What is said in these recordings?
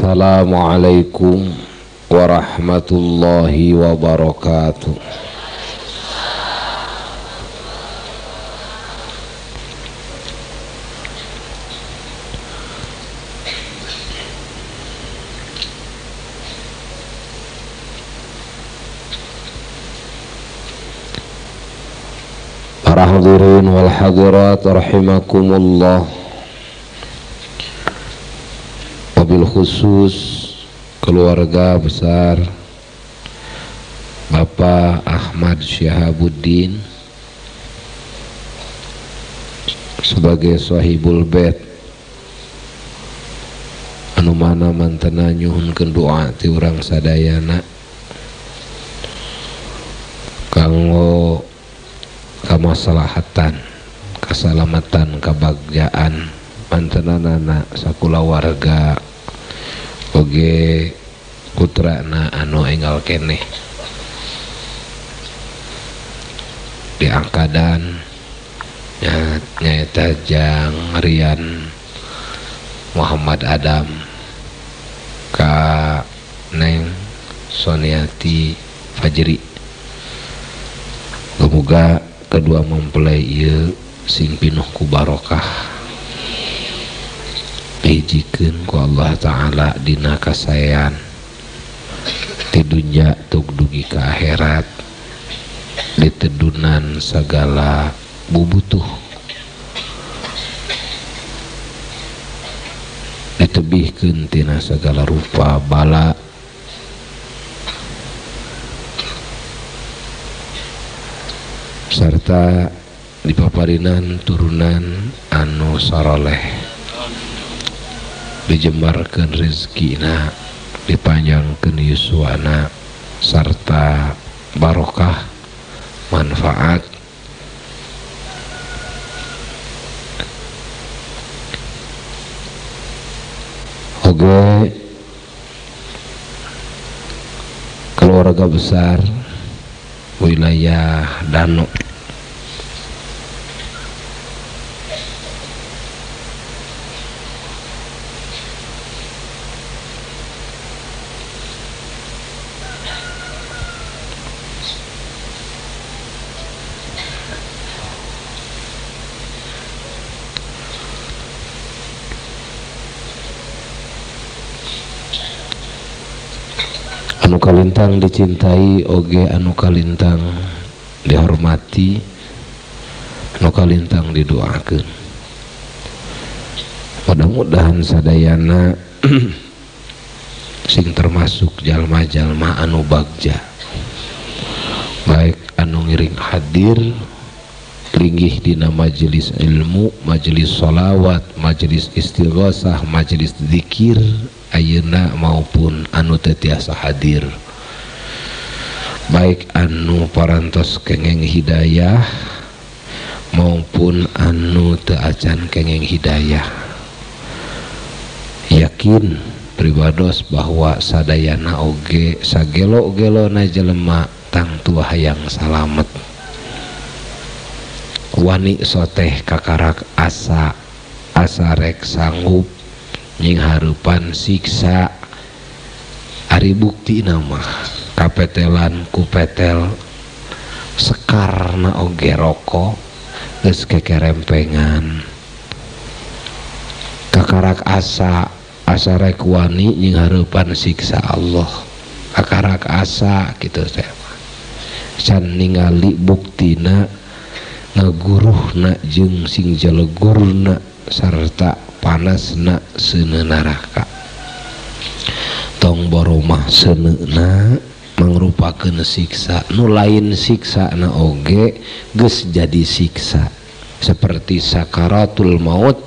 Assalamualaikum warahmatullahi wabarakatuh. Para hadirin wal hadirat rahimakumullah, wabil khusus keluarga besar Bapak Ahmad Syihabuddin sebagai sahibul bait anu mana mantena nyuhunkeun doa ti urang sadayana kanggo kamaslahatan, kasalamatan, kabagjaan mantenanana sakulawarga oge putrana anu enggal keneh diangkadan nyaeta jang Rian Muhammad Adam ka Neng Soniati Fajri. Muga kedua mempelai ieu sing pinuh ku barokah, dihijikeun ku Allah Ta'ala dina kasaean ti dunya tuk dugi ka akhirat, ditedunan sagala bubutuh, ditebihkeun tina sagala rupa bala, serta dipaparinan turunan anu saroleh, dijembarkeun rezekina, dipanjangkeun yuswana, sarta barokah manfaat. Oge keluarga besar wilayah Dano anu kalintang dicintai oge anu kalintang dihormati, anu kalintang didoakeun. Mudah-mudahan sadayana sing termasuk jalma-jalma anu bagja, baik anu ngiring hadir linggih dina majelis ilmu, majelis sholawat, majelis istighosah, majelis zikir ayeuna maupun anu teu tiasa hadir, baik anu parantos kengeng hidayah maupun anu teu acan kengeng hidayah. Yakin pribados bahwa sadayana oge sagelo-gelona jelema tangtu hayang salamet, wani soteh kakarak asa asa rek sanggup nying harupan siksa. Ari bukti nama kapetelan kupetel sekarna oge rokok geus kekerempengan, kakarak asa asa rek wani nying harupan siksa Allah, kakarak asa gitu teh can ningali buktina ngaguruhna jeung sing jalegurna sarta panasna seuneu neraka. Tong boromah seuneuna mangrupakeun siksa, nu lain siksana oge geus jadi siksa seperti sakaratul maut.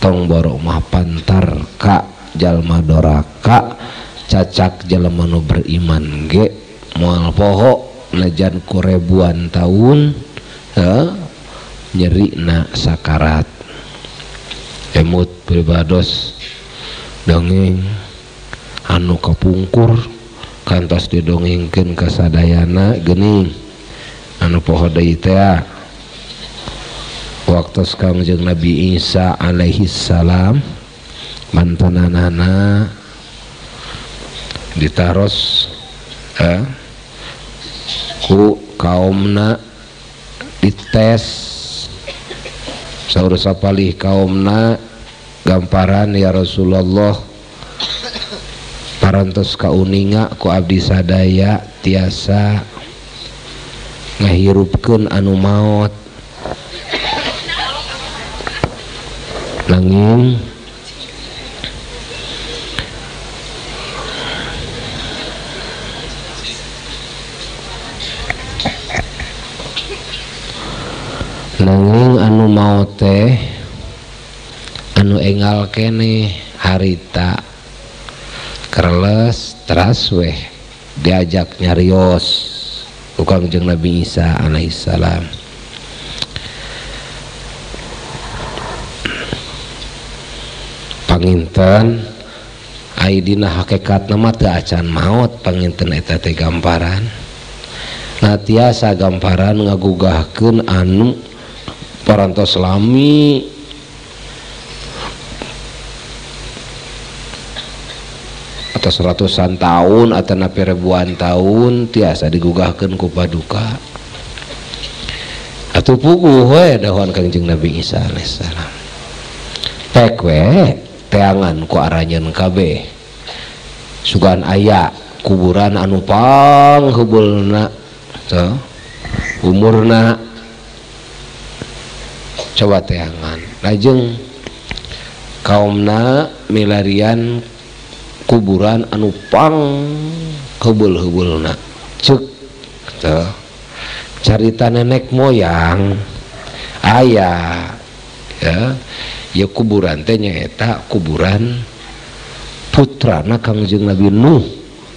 Tong boromah pantar ka jalma doraka, cacak jalma nu beriman ge moal poho najan ku ribuan taun nyerina sakarat. Emut pribados dongeng anu kapungkur kantos didongengkeun ka sadayana geuning anu poho deui teh waktos Kangjeng Nabi Isa alaihi salam mantananana Ditaros ku kaumna dites saur sapalih kaumna gamparan ya Rasulullah parantos kauninga ku abdi sadaya tiasa ngahirupkeun anu maot nanging anu maot teh anu engal keneh harita kereles teras weh diajak nyarios ku Kangjeng Nabi Isa alaihissalam. Panginten ai dina hakikatna mah teu acan maot panginten eta teh gamparan. Nah tiasa gamparan ngagugahkeun anu parantos lami atau ratusan tahun atau napi ribuan tahun tiasa digugahkeun ku paduka atuh puguh we dawuhan Kangjeng Nabi Isa alaihissalam pek we teangan ku aranjeun kabeh sugan aya kuburan anu panghebeulna umurna coba teangan lajeng kaumna milarian kuburan anu pang hebeul-hebeulna cek teu carita nenek moyang aya ya ya kuburan teh nyaeta kuburan putrana Kangjeng Nabi Nuh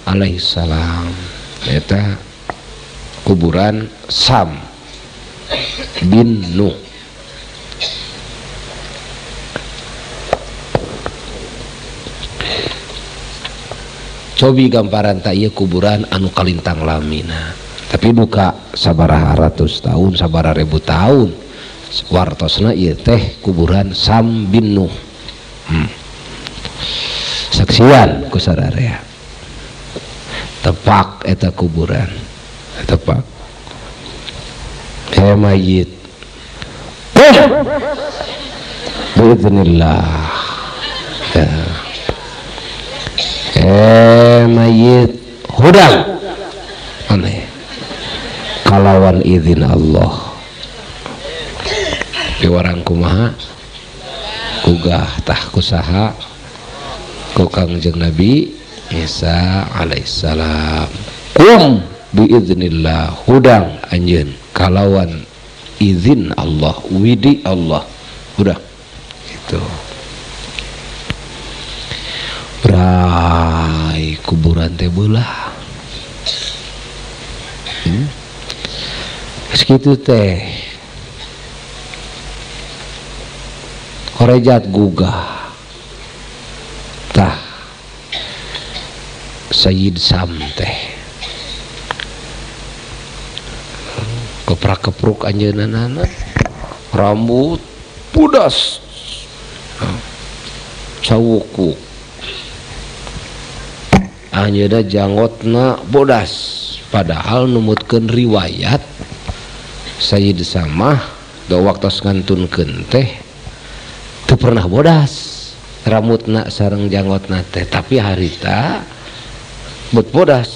alaihissalam eta kuburan Sam bin Nuh. Cobi gamparan tak iya kuburan anu kalintang lamina tapi buka sabaraha ratus tahun sabaraha ribu tahun wartosna ieu teh kuburan Sam bin Nuh. Saksian ku sararea tepak eta kuburan tepak saya mayit biiznillah ya. Mayit hudang aneh kalawan izin Allah piwarang kumaha gugah tah kusaha ku Kangjeng Nabi Isa alaihissalam kum biiznillah hudang anjeun kalawan izin Allah widi Allah hudang itu. Brai kuburan teh beulah. Segitu teh. Korejat gugah. Tah. Sayyid Sam teh. Keprak-kepruk anjeunna rambut pudas. Cawuku. Anjeunna janggotna bodas padahal numutkeun riwayat Sayyid Samah da waktos ngantunkeun teh teu pernah bodas rambutna sareng janggotna teh tapi harita bet bodas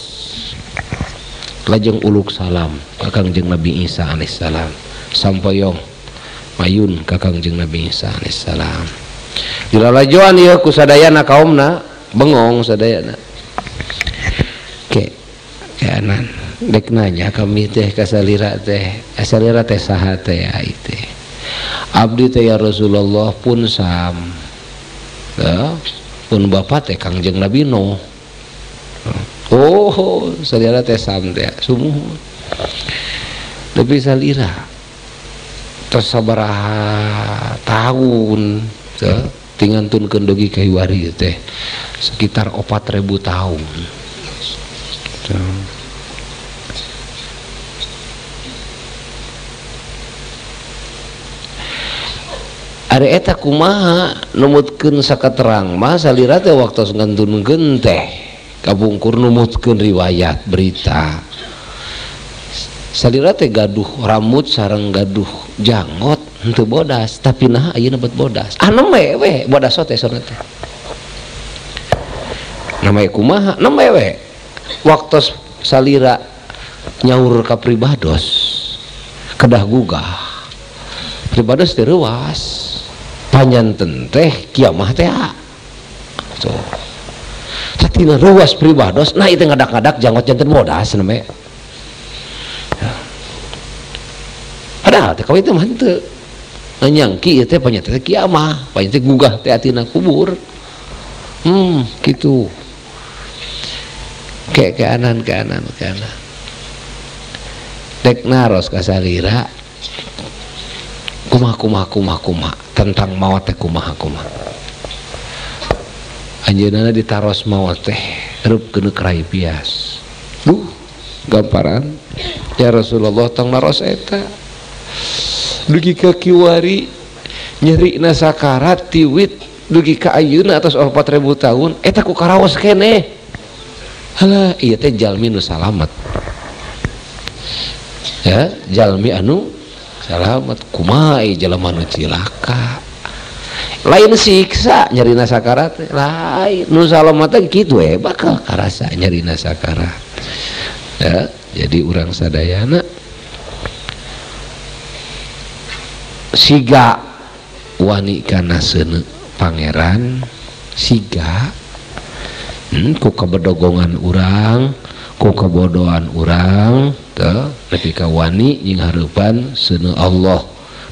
lajeng uluk salam ka Kangjeng Nabi Isa alaihissalam sampoyong mayun ka Kangjeng Nabi Isa alaihissalam dilalajoan ieu ku sadayana kaumna bengong sadayana. Kanan dek nanya kami teh kasalira teh saha teh ai teh abdi teh ya Rasulullah pun Sam pun bapak teh Kangjeng Nabi Nuh. Oh salira teh Sam teh sumuh lebih salira tos sabaraha tahun tingantunkeun dugi ka iwari teh sekitar 4000 tahun. Ari eta kumaha numutkeun sakaterang mah salira teh waktos ngantunkeun teh Kapungkur numutkeun riwayat berita. Salira teh gaduh rambut sareng gaduh janggot henteu bodas, tapi nah ayeuna bet bodas. Ah nembe we bodas teh sona teh. Namanya kumaha? Nembe we. Waktos salira nyaur ka pribados kedah gugah. Pribados teh reuas. Panyanten teh kiamah teh. Tuh. Satina reuas pribados, nah itu ngadak-ngadak janggot janten bodas namanya. Padahal teh kawin teh mah henteu. Nyangki ieu teh panyanten teh kiamah, panyanten gugah teh atina kubur. Gitu. Kayak keanan. Dek naros ka salira kumaha tentang maot teh kumaha. Anjeunna ditaros maot teh reup keuna kerai pias. Duh, gamparan. Ya Rasulullah tong naros eta. Dugi ka kiwari nyerina sakarat tiwit dugi ka ayeuna atas 4000 tahun eta ku karaos keneh. Halah, ieu teh jalmi nu salamet. Ya, jalmi anu salamet kumaha jelema nu cilaka. Lain siksa nyerina sakarat lain nu salamet teh kitu we bakal karasa nyerina sakarat. Ya, jadi urang sadayana siga wani kana seuneu pangeran siga ku kabedogongan urang ku kebodohan urang teu nepi ka wani jeung hareupan seuneu Allah.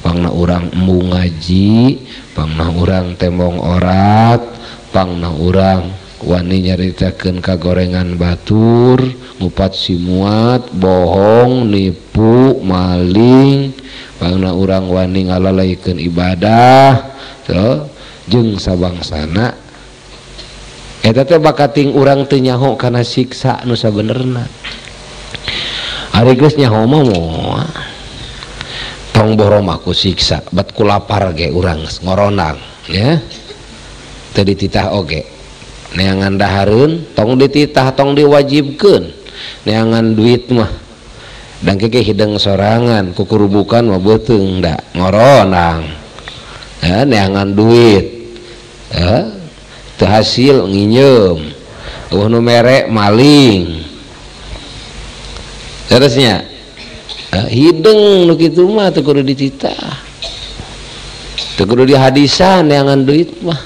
Pangna urang embung ngaji, pangna urang tembong orat, pangna urang wani nyaritakeun kagorengan batur, ngupat simuat, bohong, nipu, maling, pangna urang wani ngalalaikeun ibadah teu jeung sabangsana. Eta teh bakating urang teu nyaho kana siksa nu sabenerna. Ari geus nyaho mah moal. Tong boro mah ku siksa, bat ku lapar ge urang ngoronang ya. Teu dititah oge. Neangan dahareun tong dititah, tong diwajibkeun. Neangan duit mah dan keke hideng sorangan, kukurubukan mah beuteung da ngoronang. Ya, neangan duit. Ya, teu hasil nginyeum. Eueuh nu mere maling. Terusnya hideng nu kitu mah teu kudu dititah. Teu kudu dihadisan neangan duit mah.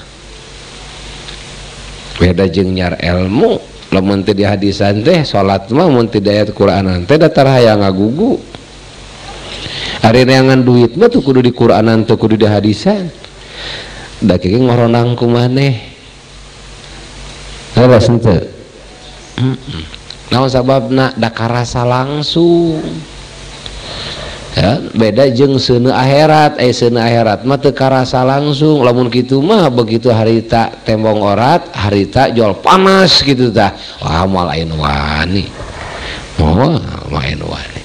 Beda jeung nyar ilmu, lamun teu dihadisan teh salat mah mun teu diayat Qur'anan teh datar hayang ngagugu. Ari neangan duit mah teu kudu di Qur'anan, teu kudu dihadisan. Da kieu ngoronang ku maneh. Leres henteu? Naon sababna? Da karasa langsung. Ya, beda jeung seuneu akhirat, seuneu akhirat mah teu karasa langsung. Lamun kitu mah begitu harita tembong orat, harita jual panas gitu tah. Wah, moal aya nu wani. Moal aya nu wani.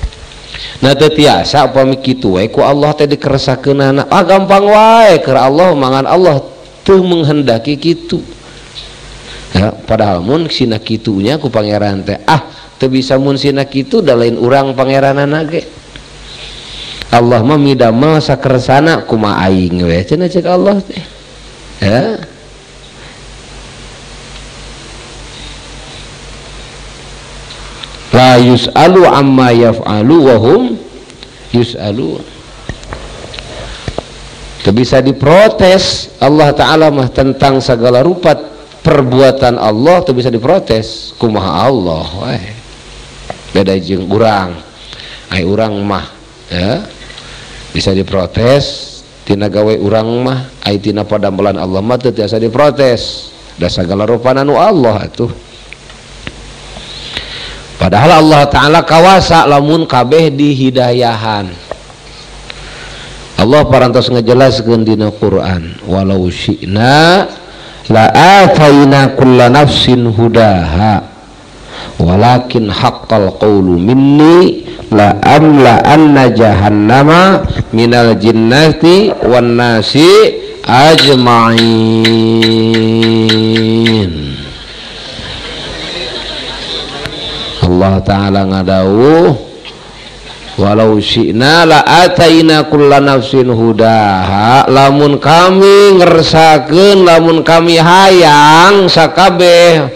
Nah teu tiasa upami kitu we ku Allah teh dikeresakeunana. Ah gampang wae keur Allah mangan Allah teu menghendaki kitu. Ya, padahal mun sina kitunya ku pangeran teh ah teu bisa mun sina kitu da lain urang pangeranana ge. Allah mah midamel sakersana kumaha aing we cenah cek Allah teh. Ya. La yus'alu amma yaf'alu wa hum yus'alu. Teu bisa diprotes Allah Ta'ala mah tentang segala rupa perbuatan Allah teu bisa diprotes kumaha Allah we. Beda jeung urang. Ai urang mah ya bisa diprotes tina gawe urang mah, ai tina padamelan Allah mah teu tiasa diprotes. Da sagala rupana nu Allah atuh. Padahal Allah Ta'ala kawasa lamun kabeh dihidayahan. Allah parantos ngejelaskeun dina Quran, walau syi'na la ataina kulla nafsin hudaha walakin haqqal qawlu minni la amla anna jahannama minal jinnati wan nasi ajma'in. Allah Ta'ala ngadawuh walau syi'na la ataina kulla nafsin hudaha, lamun kami ngersakeun, lamun kami hayang sakabeh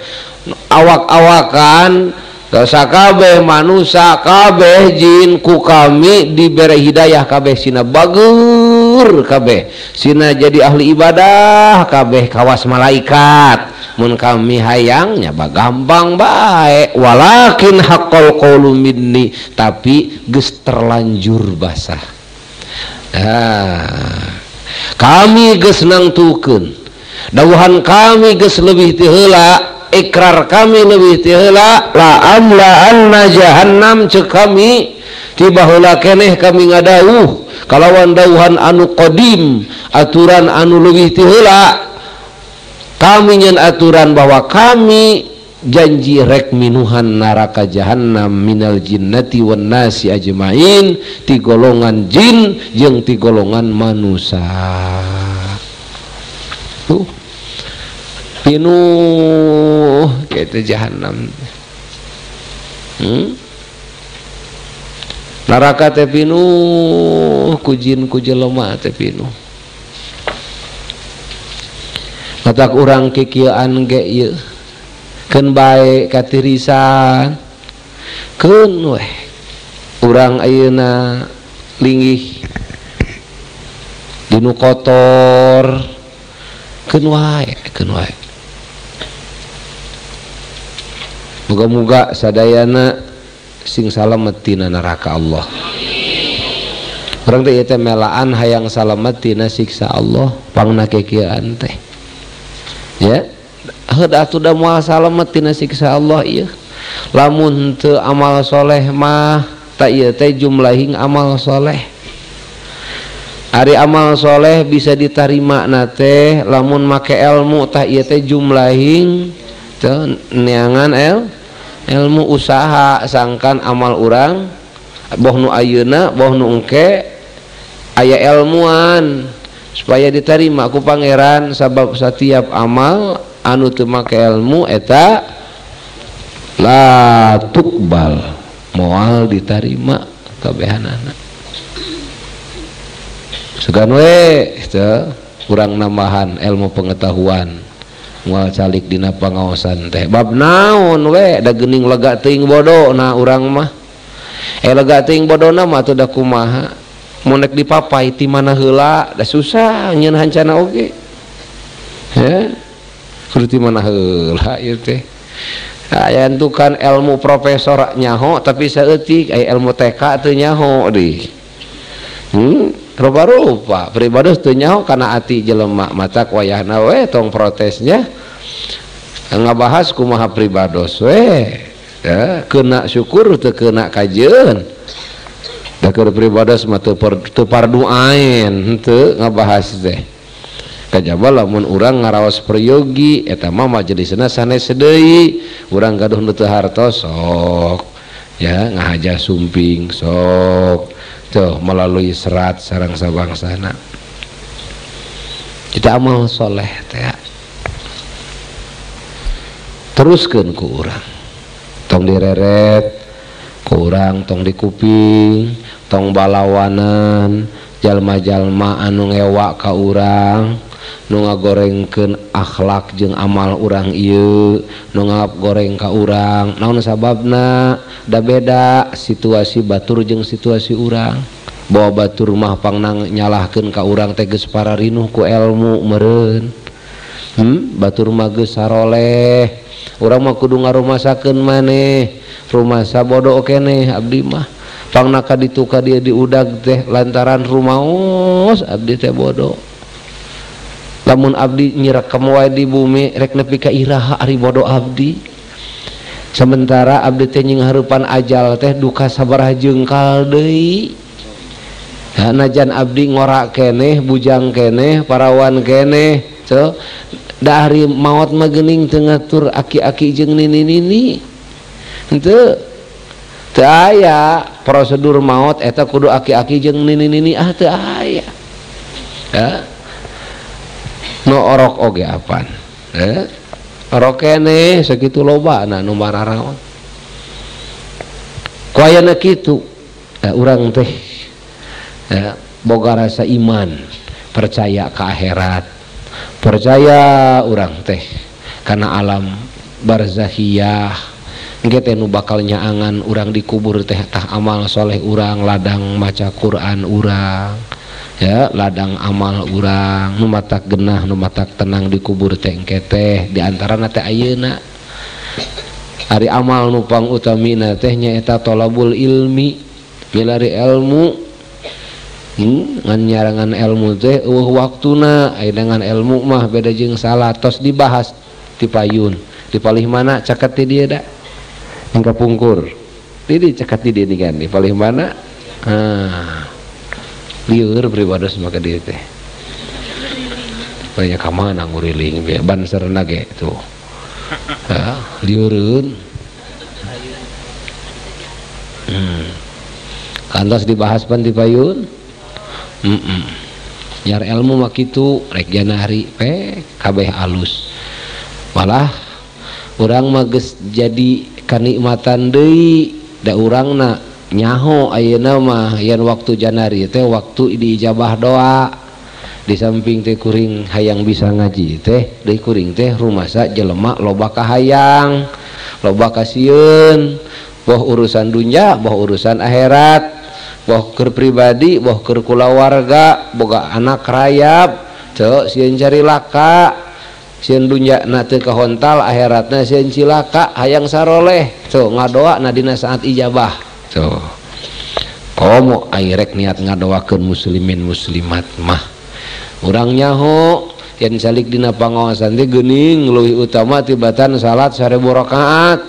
awak-awakan, sakabeh manusia, kabeh jin ku kami dibere hidayah kabeh sina bager kabeh sina jadi ahli ibadah kabeh kawas malaikat. Mun kami hayangnya gampang bae, walakin haqqal qawlu minni, tapi geus terlanjur basah. Kami geus nangtukeun dawuhan kami geus leuwih ti heula, ikrar kami leuwih ti heula, la amla anna jahannam ceuk kami ti baheula keneh kami ngadawuh kalawan dawuhan anu qadim, aturan anu leuwih ti heula. Kami nyen aturan bahwa kami janji rek minuhan neraka jahannam minal jinnati wan nasi ajmain, ti golongan jin jeung ti golongan manusia. Tuh pinuh kitu jahannam. Neraka teh pinuh ku jin ku jelema teh pinuh. Matak urang kikieuan ge ieu keun bae katirisan keun weh urang ayeuna linggih dinu kotor keun wae keun wae. Muga-muga sadayana sing salamet tina neraka Allah. Urang teh ieu teh melaan hayang salamet tina siksa Allah pangna kikieuan teh. Ya, heuh atuh da moal salamet tina siksa Allah ieu. Lamun teu amal soleh mah ta ieu teh jumlahing amal soleh. Ari amal soleh bisa ditarima na teh lamun make ilmu tah ieu teh jumlahing teu neangan ilmu usaha sangkan amal urang boh nu ayeuna boh nu engke aya ilmuan supaya diterima ku pangeran, sabab setiap amal anu teu make ilmu eta la tuqbal, moal diterima kabehanana. Sugan we teu kurang nambahan ilmu pengetahuan moal calik dina pangaosan teh bab naon we da geuning lega teuing bodo na urang mah. Lega teuing bodona mah atuh da kumaha mun rek dipapai ti mana heula da susah nyeun hancana oge. Heh kudu ti mana heula ieu teh. Aya entukan ilmu profesor nyaho tapi saeutik aya ilmu TK teu nyaho deui. Rupa-rupa pribados teu nyaho kana ati jelema matak wayahna we tong protesnya ngabahas kumaha pribados we. Ya, kena syukur teu kena kajeun. Da keur pribados mah teu parduaen henteu ngabahas teh. Kajaba lamun urang ngaraos peryogi eta mah majelisna sanes deui, urang gaduh nu teu hartos sok ya ngahaja sumping sok tuh melalui serat sareng sabangsana. Kita amal soleh teh teruskeun ku urang, tong direret kurang, tong dikuping, tong balawanan jalma-jalma anu ngewa ka urang, nu ngagorengkeun akhlak jeung amal urang ieu, nu ngagoreng ka urang. Naon sababna? Da beda situasi batur jeung situasi urang. Bawa batur mah pangna nyalahkeun ka urang teh geus pararinuh ku elmu meureun. Batur mah geus saroleh. Urang mah kudu ngarumasakeun maneh. Rumasa bodoh keneh abdi mah pangna ka ditu ka dieu diudag teh lantaran rumaos abdi teh bodoh. Lamun abdi nyirekem wae di bumi rek nepi ka iraha ari bodoh abdi. Sementara abdi teh nyinghareupan ajal teh duka sabaraha jengkal deui. Najan abdi ngora keneh, bujang keneh, parawan keneh, so da ari maot mah geuning teu ngatur aki-aki jeung nini-nini. Henteu teu aya prosedur maot eta kudu aki-aki jeung nini-nini, ah teu aya. Ya. Nu orok oge apan. Orok keneh sakitu lobana nu mararaon. Ku ayana kitu urang teh boga rasa iman, percaya ke akhirat, percaya urang teh karena alam barzakhiyah engke teh nu bakal nyaangan urang dikubur teh tah amal soleh urang, ladang maca Quran urang, ya ladang amal urang nu matak genah nu matak tenang dikubur teh engke teh di antarana teh ayeuna. Ari amal nu pangutamina teh nyaeta tolabul ilmi, milari ilmu. Ngan nyarangan ilmu teh eueuh waktuna, aya dengan ilmu mah beda jeung salat tos dibahas ti payun. Di palih mana caket ti dieu da? Yang kapungkur. Di dieu caket ti dieu kan di palih mana? Ah. Lieur pribados maka dieu teh. Banyak ka mana nguriling banserna ge tuh. Liureun. Kantos dibahas pan di payun. Nyar ilmu mah kitu rek janari pe kabeh alus. Malah urang mah geus jadi kanikmatan deui da urangna nyaho ayeuna mah yen waktu janari teh waktu diijabah doa. Di samping teh kuring hayang bisa ngaji teh deui kuring teh rumasa jelema loba kahayang, loba kasieun, boh urusan dunya, boh urusan akhirat, boh keur pribadi, boh keur kulawarga, boga anak rayap, teu sieun cari laka, sieun dunya na teu kahontal, akhiratna sieun cilaka, hayang saroleh, tuh ngadoa na dina saat ijabah. Tuh. Komo ai rek niat ngadoakeun muslimin muslimat mah. Urang nyaho yen salik dina pangaosan teh geuning leuwih utama tibatan salat 1000 rakaat.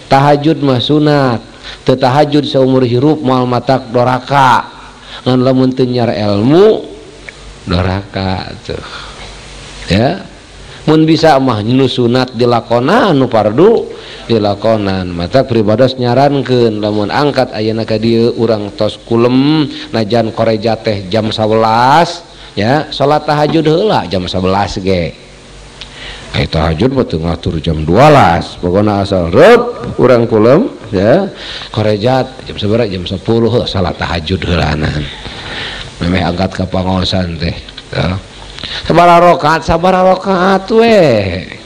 Tahajud mah sunat, teu tahajud saumur hirup moal matak doraka. Ngan lamun teu nyar ilmu doraka tuh. Ya. Mun bisa mah nu sunat dilakonan nu fardu dilakonan. Mata pribados nyarankeun lamun angkat ayeuna ka dieu urang tos kulem najan koreja teh jam 11 ya salat tahajud heula jam 11 ge. Ai tahajud mah teu ngatur jam 12, pokona asal reup urang kulem ya korejat jam sabaraha jam 10 heuh salat tahajud heulanan. Memeh angkat ka pangaosan teh. Sabaraha rakaat we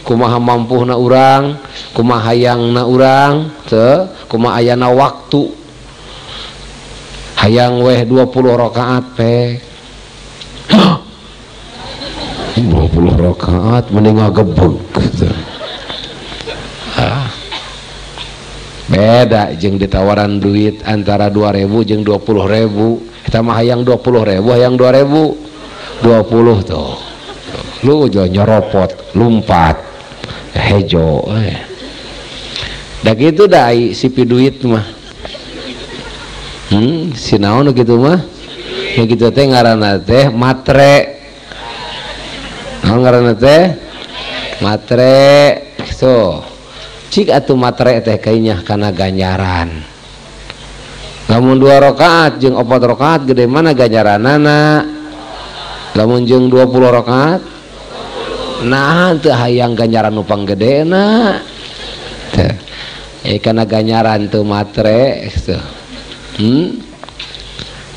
kumaha mampuhna urang, kumaha hayangna urang teu, kumaha ayana waktu. Hayang weh 20 rakaat pe. 20 rakaat mending ngagebeg gitu. Beda jeung ditawaran duit antara 2.000 jeung 20.000. Eta mah hayang 20.000, hayang 2.000. 20 tuh. Lu jo nyeropot, lumpat, hejo. Da kitu da si duit mah. Si naon kitu mah? Nu kitu teh ngaranna teh matre. Naon ngaranna teh? Matre. So, cik atuh matre teh kainyah kana ganjaran. Lamun 2 rakaat jeung 4 rakaat gede mana ganjaranana? Lamun jeung 20 rakaat nah teu hayang ganjaran nu panggedena. Teh kana ganjaran teu matre teu.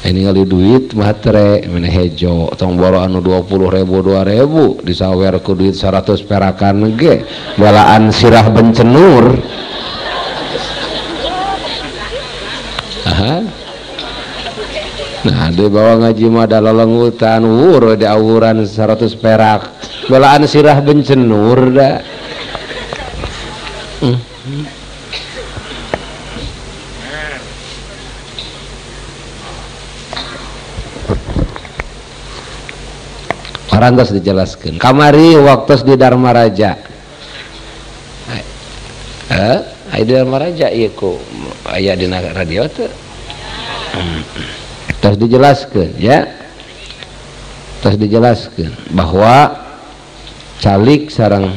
Ini ngali duit matre mene hejo tong boro anu 20.000 2.000 disawer ku duit 100 perakan ge balaan sirah bencenur. Aha. Nah, di bawah ngaji mah da lelengutan wur di awuran 100 perak balaan sirah bencenur da. Parantos dijelaskan. Kamari waktu di Dharma Raja. Di Dharma Raja ieu ku aya dina radio teu. Terus dijelaskan ya. Terus dijelaskan bahwa calik sareng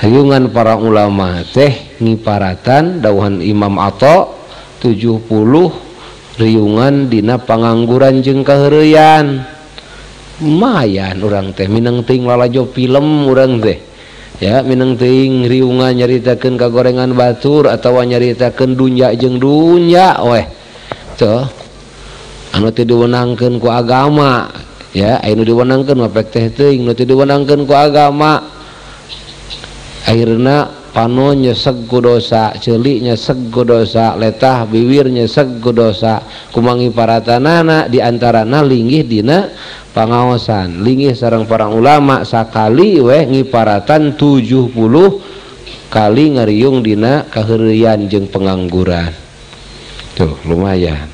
hayungan para ulama teh ngiparatan dawuhan Imam Atha 70 riungan dina pangangguran jeung kaheureuyan. Lumayan urang teh mineng ting lalajo film urang teh Ya mineng teuing riungan nyaritakeun kagorengan batur atawa nyaritakeun dunya jeung dunya weh. Tuh. Anu teu diwenangkeun ku agama ya, anu diwenangkeun mah pek teh teuing, nu teu diwenangkeun ku agama. Akhirna panon nyeseg ku dosa, ceuli nyeseg ku dosa, letah biwir nyeseg ku dosa. Kumangi paratanana di antarana linggih dina pangaosan, linggih sareng para ulama sakali weh ngiparatan 70 kali ngariung dina kaheureuyan jeung pengangguran. Tuh lumayan.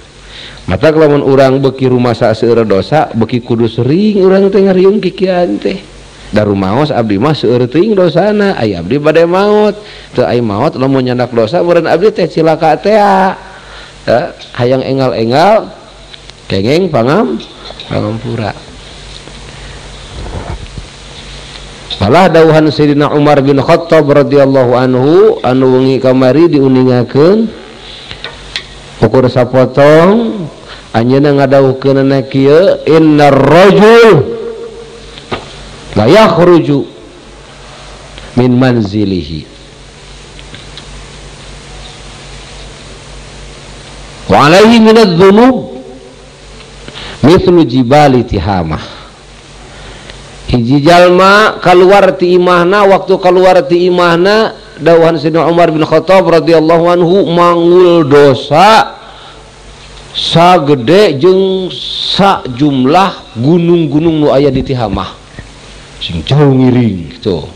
Mata lamun urang beuki rumasa seueur dosa, beuki kudu sering urang teh ngariung kikian teh. Da rumaos abdi mah seueur teuing dosana, ai abdi bade maot. Teu ai maot lamun nyandak dosa meureun abdi teh cilaka tea. Hayang engal-engal kengeng pangampura. Malah dawuhan Sayyidina Umar bin Khattab radhiyallahu anhu anu wengi kamari diuningakeun ukur sapotong anjeunna ngadawuhkeunana kieu, innar rajul la yakhruju min manzilihi wa alaihi minadz-dzunub mithlu jibali Tihamah. Hiji jalma kaluar ti imahna, waktu kaluar ti imahna dawuhan Sayyidina Umar bin Khattab radhiyallahu anhu mangul dosa sagede jeung sajumlah gunung-gunung nu aya di Tihamah sing jauh ngiring gitu.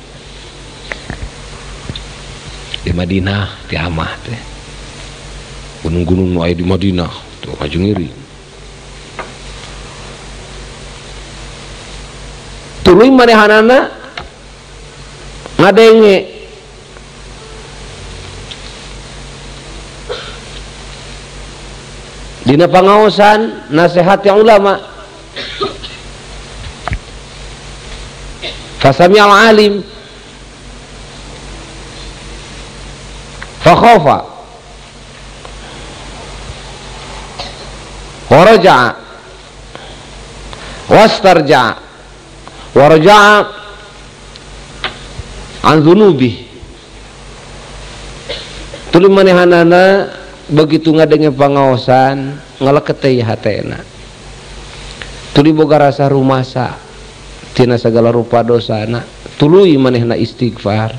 Di Madinah Tihamah teh gunung-gunung nu aya di Madinah tuh maju ngiring. Tuluy manehanana ngadenge dina pangaosan nasihat yang ulama. Fasami'al alim fa khafa wa raja'a wastarja'a wa raja'a an dzunubi. Tuluy manehanana begitu ngadenge pangaosan ngaleketei hatena, tuluy boga rasa rumasa tina segala rupa dosana, tuluy manehna istighfar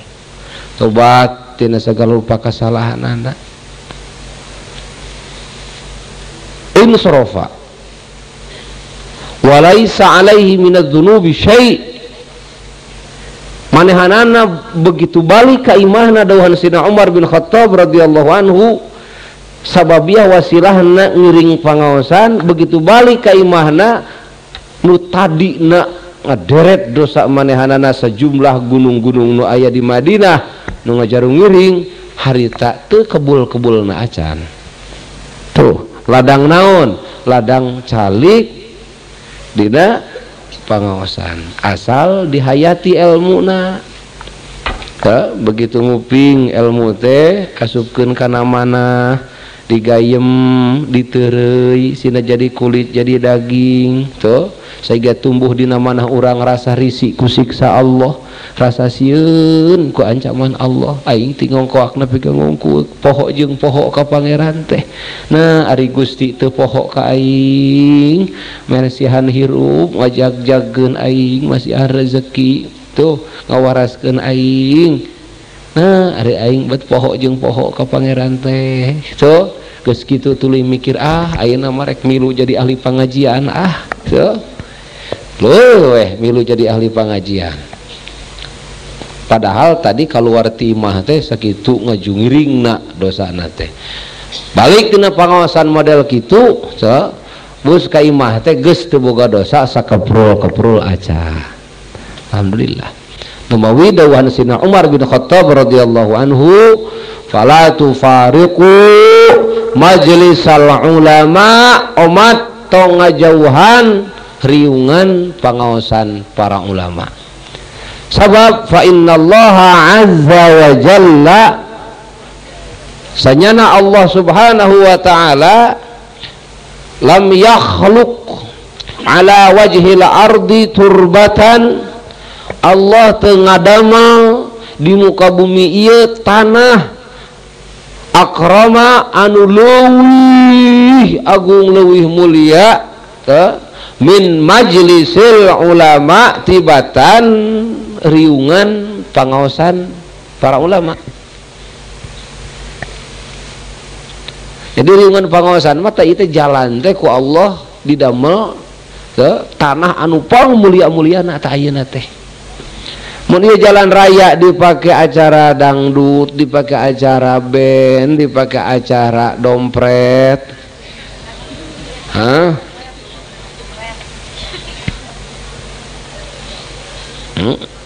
tobat tina segala rupa kesalahanana. Insrofa walaisa alaihi minadz-dzunubi syai'. Manehanana begitu balik ka imahna dawuhan Sayyidina Umar bin Khattab radhiyallahu anhu sababiah wasilahna ngiring pangaosan, begitu balik ka imahna nu tadina ngaderet dosa manehanana sejumlah gunung-gunung nu aya di Madinah nu ngajarung ngiring harita teu kebul-kebulna acan. Tuh ladang naon? Ladang calik dina pangaosan asal dihayati elmuna. Teu begitu nguping elmu teh asupkeun kana mana digayem ditereuy sina jadi kulit jadi daging tuh sehingga tumbuh dina manah urang rasa risik ku siksa Allah, rasa sieun ku ancaman Allah. Aing ti ngongkoak nepi ka ngongkueuk poho jeung poho ka pangeran teh. Nah ari Gusti teu poho ka aing, meresihan hirup ngajag-jagkeun aing masihan rezeki tuh ngawaraskeun aing. Nah ari aing bet poho jeung poho ka pangeran teh. Tuh geus kitu tuluy mikir ah ayeuna mah rek milu jadi ahli pengajian ah. Tuh leuh weh milu jadi ahli pengajian. Padahal tadi keluar ti imah teh sakitu ngajungiringna dosana teh. Balik dina pangaosan model kitu, so, bus ka imah teh geus teu boga dosa sakeprul-keprul aca. Alhamdulillah. Numawi dawuhan Sayyidina Umar bin Khattab radhiyallahu anhu, fala tufariqu majlisal ulama, omat tong ngajauhan riungan pangaosan para ulama. Sabab fa innallaha azza wa jalla, sanyana Allah subhanahu wa ta'ala lam yakhluq ala wajhil ardi turbatan, Allah teu ngadamel di muka bumi ieu tanah akrama anu leuwih agung leuwih mulia teu min majlisil ulama tibatan riungan pangaosan para ulama. Jadi riungan pangaosan mah teh ieu jalan teh ku Allah didamel ke tanah anu pang mulia-muliana tah ayeuna teh. Mun ieu jalan raya dipake acara dangdut, dipake acara band, dipake acara dompret. Hah?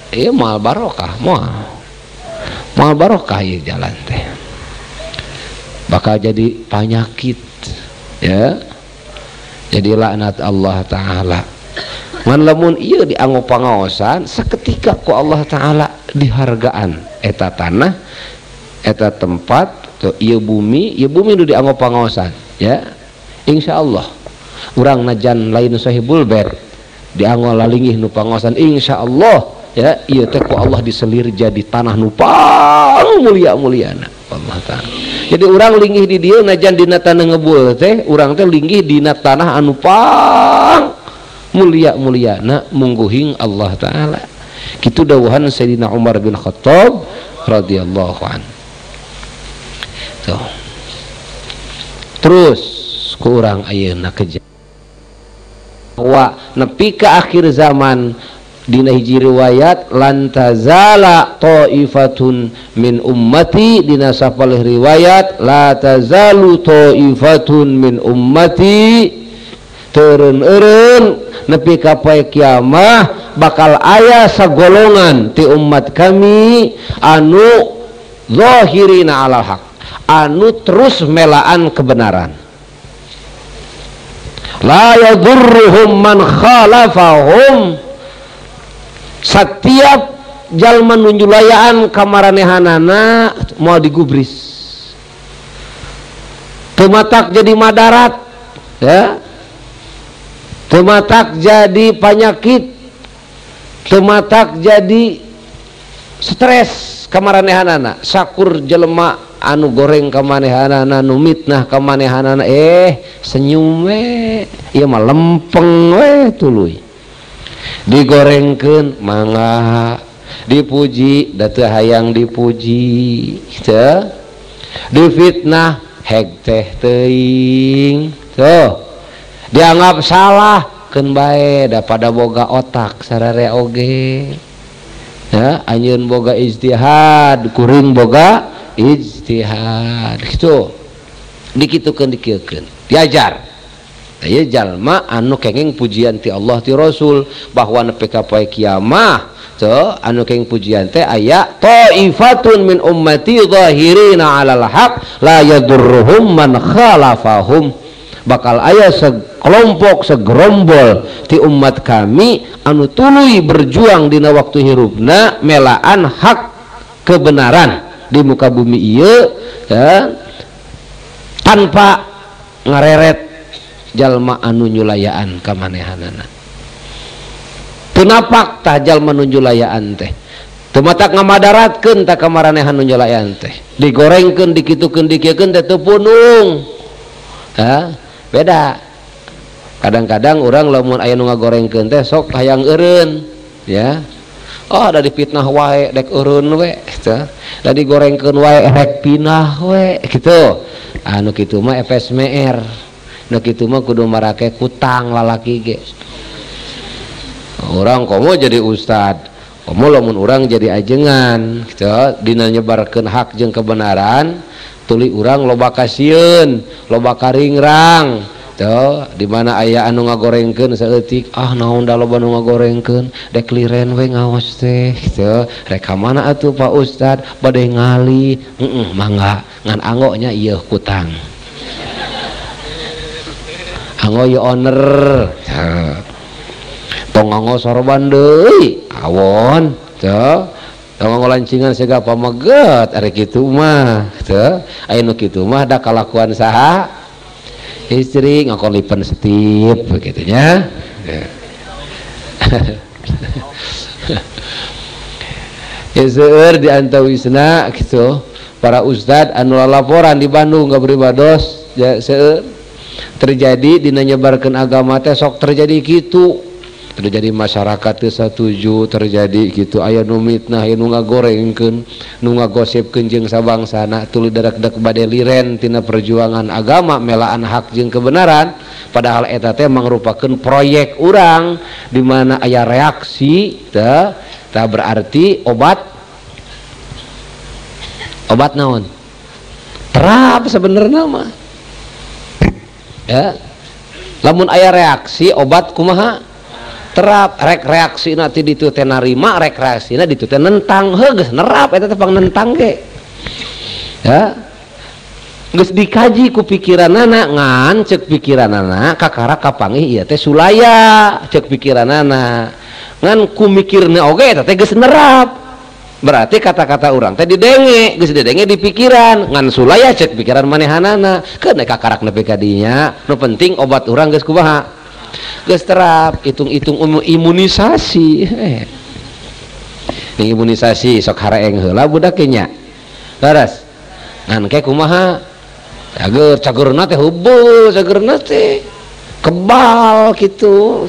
Iya moal barokah, moal barokah ieu jalan teh. Bakal jadi penyakit, ya. Jadi laknat Allah Ta'ala. Man lamun ieu dianggo pangaosan seketika ku Allah Ta'ala dihargaan eta tanah, eta tempat, tuh ieu bumi nu dianggo pangaosan, ya. Insyaallah urang najan lain sahibul bait dianggo lalingih nu pangaosan, insyaallah ya ieu teh ku Allah diselir jadi tanah nu pang mulia-muliana Allah Ta'ala. Jadi urang linggih di dieu najan dina tanah ngebul teh urang teh linggih dina tanah anu pang mulia-muliana mungguhing Allah Ta'ala. Kitu dawuhan Sayyidina Umar bin Khattab radhiyallahu an. Tuh. Terus ku urang ayeuna keja wa nepi ka akhir zaman dina hiji riwayat lan tazala ta'ifatun min ummati, dina sapalih riwayat la tazalu ta'ifatun min ummati, teureun-eureun nepi ka poe kiamah bakal aya sagolongan ti umat kami anu zahirina alal haq, anu terus melaan kebenaran. La yadurruhum man khalafahum, setiap jalma nunjulayaan kamaranehanana mau digubris, teu matak jadi madarat, ya, teu matak jadi penyakit, teu matak jadi stres kamaranehanana. Sakur jelema anu goreng kamanehanana, nu mitnah kamanehanana, senyum we, ieu mah lempeng we tuluy. Digorengkeun mangga, dipuji da teu hayang dipuji, teu difitnah heg teh teuing, tuh dianggap salah keun bae da pada boga otak sararea oge, ya anjeun boga ijtihad, kuring boga ijtihad, kitu dikitukeun dikieukeun diajar. Ieu jalma anu kenging pujian ti Allah ti Rasul bahwa nepi ka poe kiamah teu anu kenging pujian teh aya taifatun min ummati zahirina 'alal haq la yadurruhum man khalafahum, bakal aya sekelompok segerombol ti umat kami anu tuluy berjuang dina waktu hirupna melaan hak kebenaran di muka bumi ieu, ya, tanpa ngareret jalma anu nyulayaan kamanehanana. Teu napak tah jalma nu nyulayaan teh, teu matak ngamadaratkeun tah kamaranehan nu nyulayaan teh, digorengkeun dikitukeun dikieukeun teh teu punung. Ha, beda. Kadang-kadang urang lamun aya nu ngagorengkeun teh sok hayang eureun, ya. Oh, da dipitnah wae dek eureun we, teu. Da digorengkeun wae rek pinah we, kitu. Anu kitu mah FSMR. Nu kitu mah kudu marake kutang lalaki ge. Urang komo jadi ustad, komo lamun urang jadi ajengan, kitu dina nyebarkeun hak jeung kebenaran, tuluy urang loba kasieun, loba karingrang, tuh di mana aya anu ngagorengkeun saeutik, ah naon da loba nu ngagorengkeun, dek liren we ngaos teh, kitu. Rek ka mana atuh Pak Ustad, bade ngali, heeh mangga, ngan anggo nya ieu kutang. Anggo ieu owner. Tong nganggo sorban deui, awon, teu. Tong nganggo lancingan siga pameget, ari kitu mah, teu. Aya nu kitu mah da kalakuan saha? Istri nganggo lipen setip begitu nya. Ya seueur di antawisna gitu para ustad anu laporan di Bandung kapribados ya seueur terjadi dina nyebarkeun agama teh sok terjadi kitu, terjadi masyarakat teu satuju, terjadi kitu aya nu mitnah, aya nu ngagorengkeun, nu ngagosipkeun jeung sabangsana, tuluy darak-dak bade liren tina perjuangan agama melaan hak jeung kebenaran, padahal eta teh mangrupakeun proyek urang di mana aya reaksi teh tah berarti obat naon terap sebenarnya mah ya. Lamun aya reaksi obat kumaha terap, rek reaksina ti ditu teh narima, rek reaksina ditu teh nentang, heuh geus nerap eta teh pang nentang ge ya. Geus dikaji ku pikiranana, ngan ceuk pikiranana kakara kapanggih ieu teh sulaya ceuk pikiranana, ngan ku mikirna oge eta teh geus nerap. Berarti kata-kata urang teh didenge, geus didenge di pikiran, ngan sulaya ceuk pikiran manehanana, keun kakarak nepi ka dinya, nu penting obat urang geus kumaha geus terap, hitung-hitung imunisasi. Ini imunisasi sok hareeng heula budak nya. Leres. Ngan ke kumaha? Cager, cagerna teh heubeul, cagerna teh kebal kitu.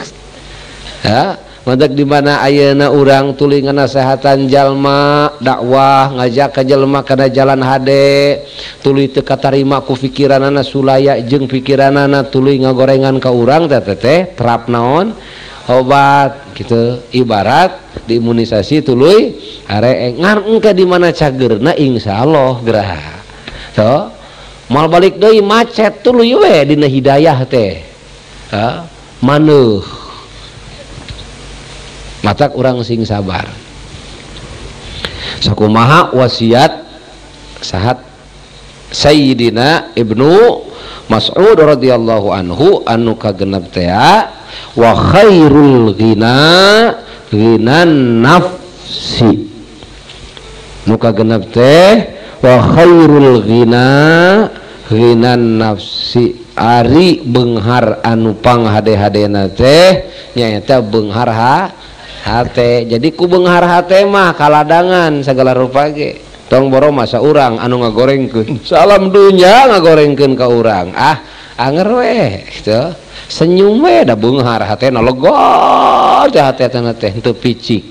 Ya, madak di mana ayeuna urang tuluy nganasehatan jalma, dakwah ngajak ka jelema kana jalan hade, tuluy teu katarima ku pikiranana sulaya jeung pikiranana tuluy ngagorengan ka urang teh teh terap naon obat gitu, ibarat diimunisasi tuluy hareeng ngan engke di mana cagerna insyaallah gerah. So, moal balik deui macet tuluy we dina hidayah teh. Ha, maneuh. Matak urang sing sabar. Sakumaha wasiat sahat Sayyidina Ibnu Mas'ud radhiyallahu anhu anu kagenep teh wa khairul ghina ghinan nafsi. Nu kagenep teh wa khairul ghina ghinan nafsi, ari beunghar anu panghade-hadena teh nyaeta beunghar hate. Jadi ku beunghar hate mah kaladangan segala rupa ge. Tong boro masa urang anu ngagorengkeun salam dunya ngagorengkeun ka urang, ah anger we gitu, senyum we da beunghar hatena lega teh hatena teh teu picik.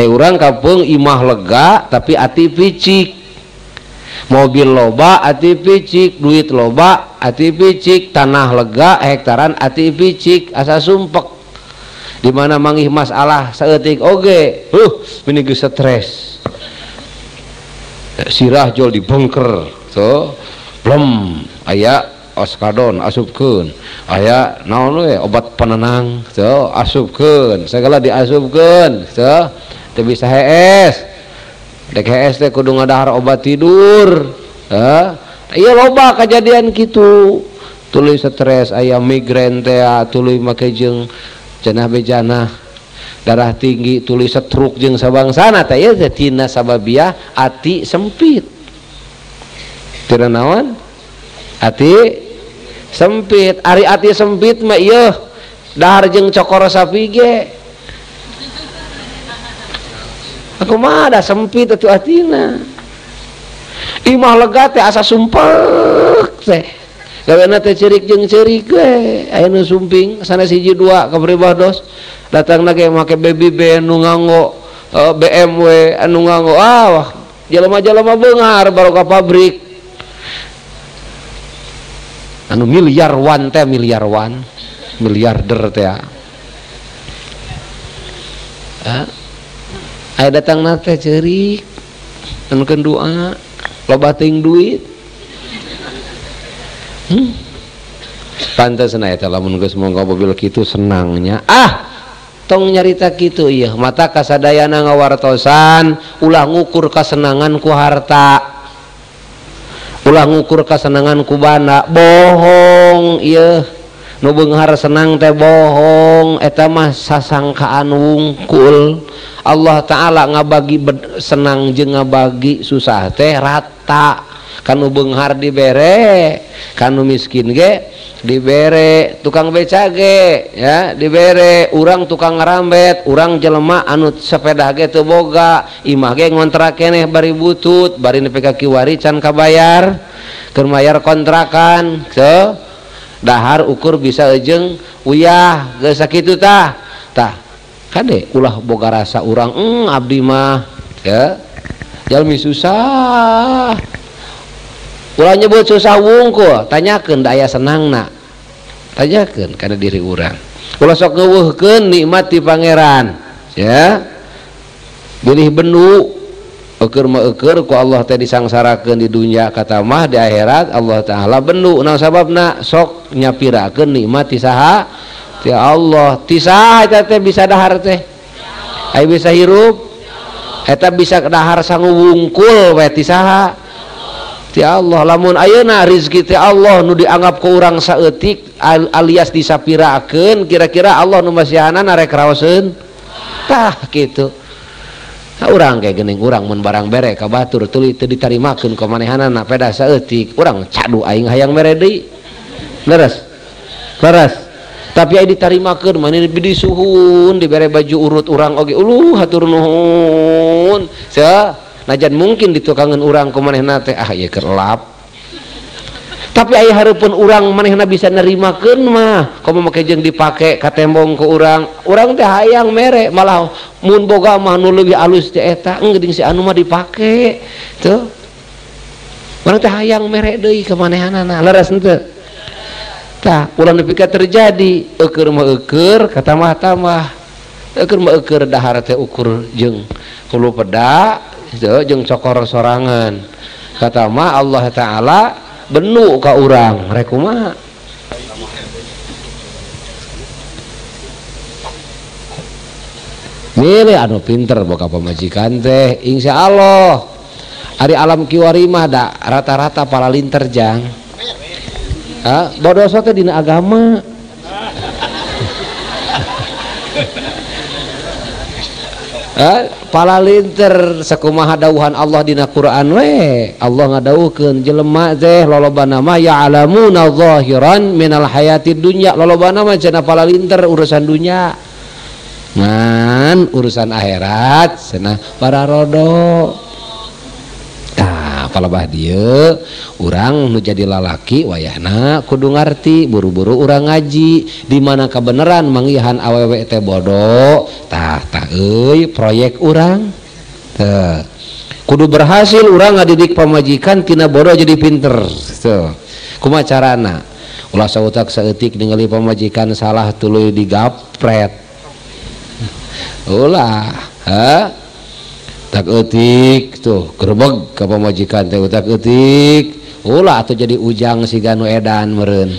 Urang kapeung imah lega tapi ati picik, mobil loba ati picik, duit loba ati picik, tanah lega hektaran ati picik, asa sumpek. Di mana manggih masalah saeutik oge, meni geus stres. Sirah jol dibengker, so blem aya oskadon asupkeun, aya naon we obat penenang, so asupkeun, segala diasupkeun, so teu bisa hees. Dek hees teh kudu ngadahar obat tidur. Heh, ieu loba kajadian kitu. Tuluy stres aya migrain teh, tuluy make jeung cenah bejanah darah tinggi, tuluy stroke jeung sabangsana teh ieu teh tina sababiah ati sempit. Tina naon? Ati sempit. Ari ati sempit mah ieu dahar jeung cokor sapi ge. Aku mah da sempit atuh atina. Imah lega teh asa sumpek teh. Gawena teh ceurik jeung ceurik we, aya nu sumping sanes hiji dua ka pribados datangna ge make baby band nu nganggo BMW anu nganggo, ah jelema-jelema beunghar baru ka pabrik anu miliarwan teh, miliarwan miliarder teh. Aya datangna teh ceurik anu keun doa loba teuing duit. Pantes na eta lamun geus monggo mobil kitu senangnya. Ah, tong nyarita kitu ieu mata kasadayana ngawartosan ulah ngukur kasenangan ku harta, ulah ngukur kasenangan ku banda, bohong ieu. Nu beunghar senang teh bohong, eta mah sasangkaan wungkul. Allah Ta'ala ngabagi senang jeung ngabagi susah teh rata. Kanu beunghar dibere, kanu miskin ge Dibere tukang beca ge ya dibere urang tukang ngarambet urang jelema anu sepeda ge teu boga imah ge ngontrak keneh bari butut bari nepi ka kiwari can kabayar keur mayar kontrakan so dahar ukur bisa jeung uyah geus sakitu tah tah kade ulah boga rasa urang abdi mah ya jalmi susah ulah nyebut susah wungkul tanyakeun da aya senangna tanyakeun kana diri urang ulah sok ngeuweuhkeun nikmat ti pangeran ya bilih benu eueur mah eueur ku Allah teh disangsarakeun di dunya kata mah di akhirat Allah taala benu naon sababna sok nyapirakeun nikmat ti saha ti Allah ti saha eta teh bisa dahar teh aya bisa hirup eta bisa dahar sangu wungkul we ti saha ti Allah lamun ayeuna rezeki ti Allah nu dianggap ku urang saeutik alias disapirakeun kira-kira Allah nu masihanana rek raoseun tah kitu. Nah, urang kayak geuning urang mun barang bere ka batur tuluy teu ditarimakeun ku manehanana peda saeutik urang cadu aing hayang mere deui leres leres tapi aya ditarimakeun maneh disuhun dibere baju urut urang oge uluh hatur nuhun sia najan mungkin ditukangan urang ku manehna teh ah ieu keur lap tapi aya hareupeun urang manehna bisa nerimakeun mah komo make jeung dipake ka tembong ku urang urang teh hayang mere malah mun boga mah nu leuwih alus teh eta geuning si anu mah dipake tuh urang teh hayang mere deui ka manehanana leres henteu tah ulah nepi ka terjadi eueur mah eueur katamah-tamah eueur mah eueur dahar teh ukur jeung hulu peda jeung cokor sorangan kata mah Allah taala benu ka urang rek kumaha milih anu pinter boga pamajikan teh insyaallah ari alam kiwari mah da rata-rata palalinter jang ha bodoso teh dina agama palalinter sakumaha dawuhan Allah dina Quran we Allah ngadawuhkeun jelema teh lolobana mah ya'lamuna zahiran minal hayatid dunya lolobana mah cenah palalinter urusan dunya ngan urusan akhirat cenah pararodo. Tah palebah dieu urang nu jadi lalaki wayahna kudu ngarti buru-buru urang ngaji di mana kebenaran manggihan awewe teh bodoh tah tah euy proyek urang teh kudu berhasil urang ngadidik pamajikan tina bodoh jadi pinter tuh kumaha carana ulah sautak saeutik ningali pamajikan salah tuluy digapret ulah ha tak eutik tuh gerbeg ka pamajikan teh utak eutik ulah atuh jadi ujang siga nu edan meureun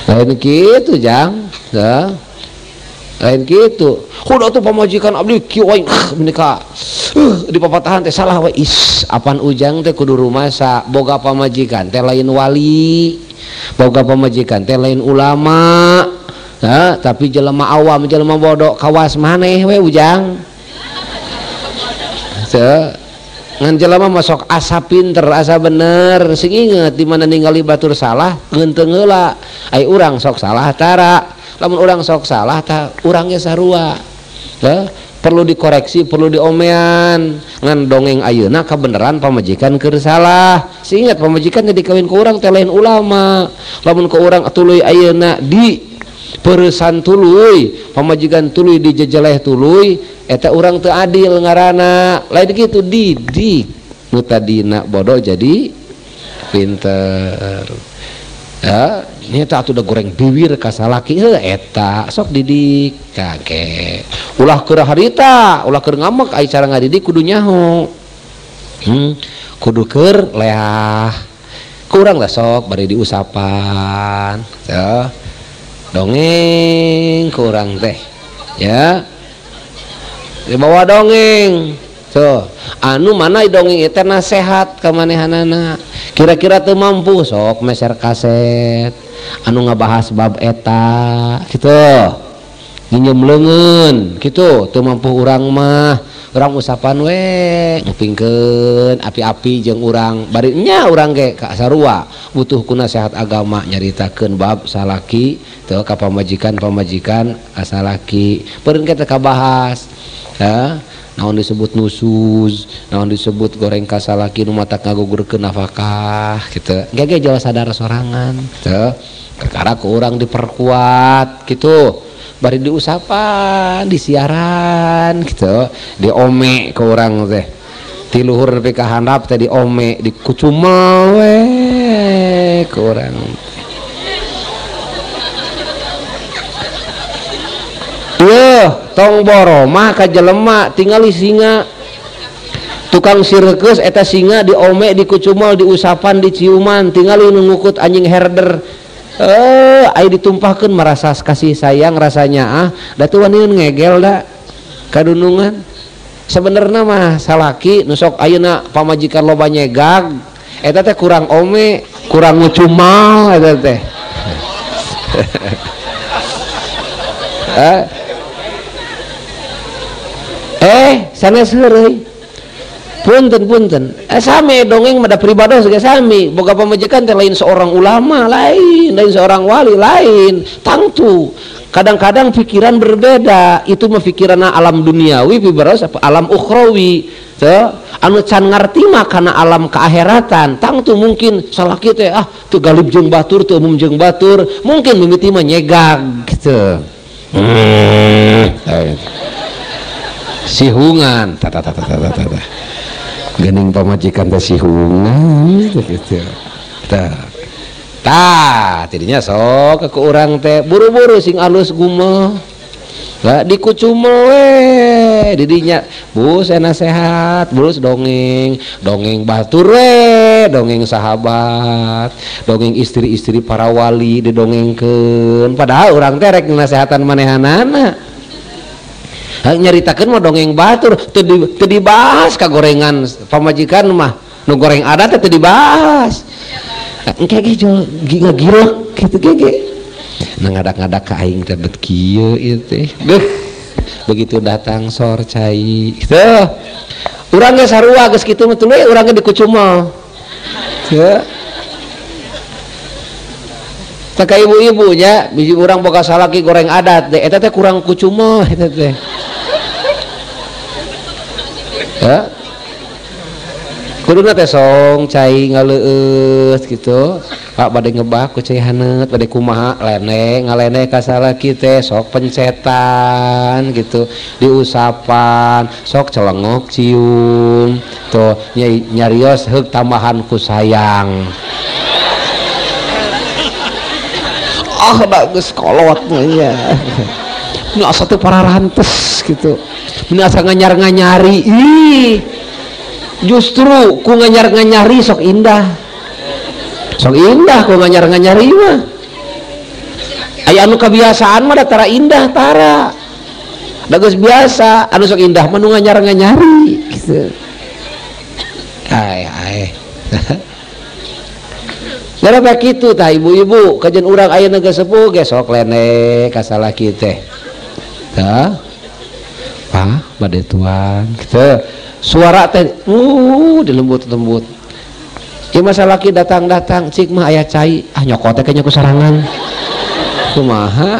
lain kitu jang tah lain kitu kudu atuh pamajikan abdi kieu aing menika di papatahan teh salah we is apan ujang teh kudu rumasa boga pamajikan teh lain wali boga pamajikan teh lain ulama ha tapi jelema awam jelema bodoh kawas maneh we ujang ngan jelema masuk asa pinter asa bener sing inget di mana ningali batur salah ngeunteng heula ai urang sok salah tara lamun urang sok salah tah urang ge sarua perlu dikoreksi perlu diomean ngan dongeng ayeuna kabeneran pamajikan keur salah sing inget pamajikan jadi kawin ku urang teh lain ulama lamun ku urang tuluy ayeuna di peresan tuluy pamajikan tuluy dijejeleh tuluy eta urang teu adil ngaranna lain kitu didik nu tadina bodoh jadi pinter ya nyata atuh da goreng bibir ka salaki heuh eta sok didik kage ulah keur harita ulah keur ngamek ai cara ngadidik kudu nyaho kudu keur leah kurang lah sok bari diusapan ya dongeng kurang teh ya dibawa dongeng tuh anu mana dongeng itu nasehat ka manehanana kira-kira teu mampu sok meser kaset anu ngabahas bab eta gitu nginjem leungeun gitu teu mampu urang mah Urang usapan we ngupingkeun api-api jeung urang bari nya urang ge ka sarua butuh ku nasihat agama nyaritakeun bab salaki teu ka pamajikan-pamajikan asalaki peureun ke teh kabahas ha naon disebut nusuz naon disebut goreng ka salaki nu matak ngagugurkeun nafkah kitu ge jol sadar sorangan teu perkara ku urang diperkuat gitu bari diusapan disiaran gitu diome ke urang teh ti luhur nepi ka handap teh diome dikucumel we ke urang teh tong boromah ka jelema tingali singa tukang sirkus eta singa diome dikucumel diusapan diciuman tingali nu ngukut anjing herder ai ditumpahkeun merasa kasih sayang rasanya ah da teu waniun ngegel da kadunungan sebenarnya mah salaki nu sok ayeuna pamajikan loba nyegag eta teh kurang ome kurang ngucumal eta teh sanes heureuy punten-punten sami dongeng mah da pribados ge sami boga pamajikan teh lain seorang ulama lain lain seorang wali lain tangtu kadang-kadang pikiran berbeda itu mah pikiranna alam duniawi pribados alam ukhrawi teu anu can ngarti mah kana alam keakhiratan tangtu mungkin salaki teh ah teu galib jeung batur teu umum jeung batur mungkin mimiti mah nyegag gitu sihungan tata tata tata tata gening pamajikan teh sihungan gitu tah tah tidinya sok ke urang teh buru-buru sing alus gumel lah dikucumel we didinya bus nasehat bulus dongeng dongeng batur we dongeng sahabat dongeng istri-istri para wali didongengkeun padahal urang teh rek nasehatan manehanana nyaritakeun mah dongeng batur teu dibahas ka gorengan pamajikan mah nu goreng adat teh teu dibahas engke ge jol ngagirek kitu ge nah ngadak-ngadak ka aing teh bet kieu ieu teh beuh begitu datang sor cai teu urang ge sarua geus kitu mah tuluy urang ge dikucumel teu teh ka ibu-ibu nya biji urang boga salaki goreng adat teh eta teh kurang kucumel eta teh ya kuduna teh song cai ngaleueus gitu Pak bade ngebak ku cai haneut bade kumaha lene ngalene ka salaki teh sok pencetan gitu diusapan sok celengok cium tuh nyarios heuk tambahan ku sayang oh bagus kolot nya nu asa teh pararantes gitu nu asa nganyar-nganyari ih justru ku nganyar-nganyari sok indah ku nganyar-nganyari mah aya anu kebiasaan mah da tara indah tara da geus biasa anu sok indah mah nu nganyar-nganyari gitu ai ai gara kitu tah ibu-ibu kajen urang ayeuna geus sepuh ge sok lene ka salaki teh tah Pak bade tuang gitu suara teh dilembut-lembut ieu mah salaki datang-datang cik mah aya cai ah nyokot teh kayaknya ku sarangan kumaha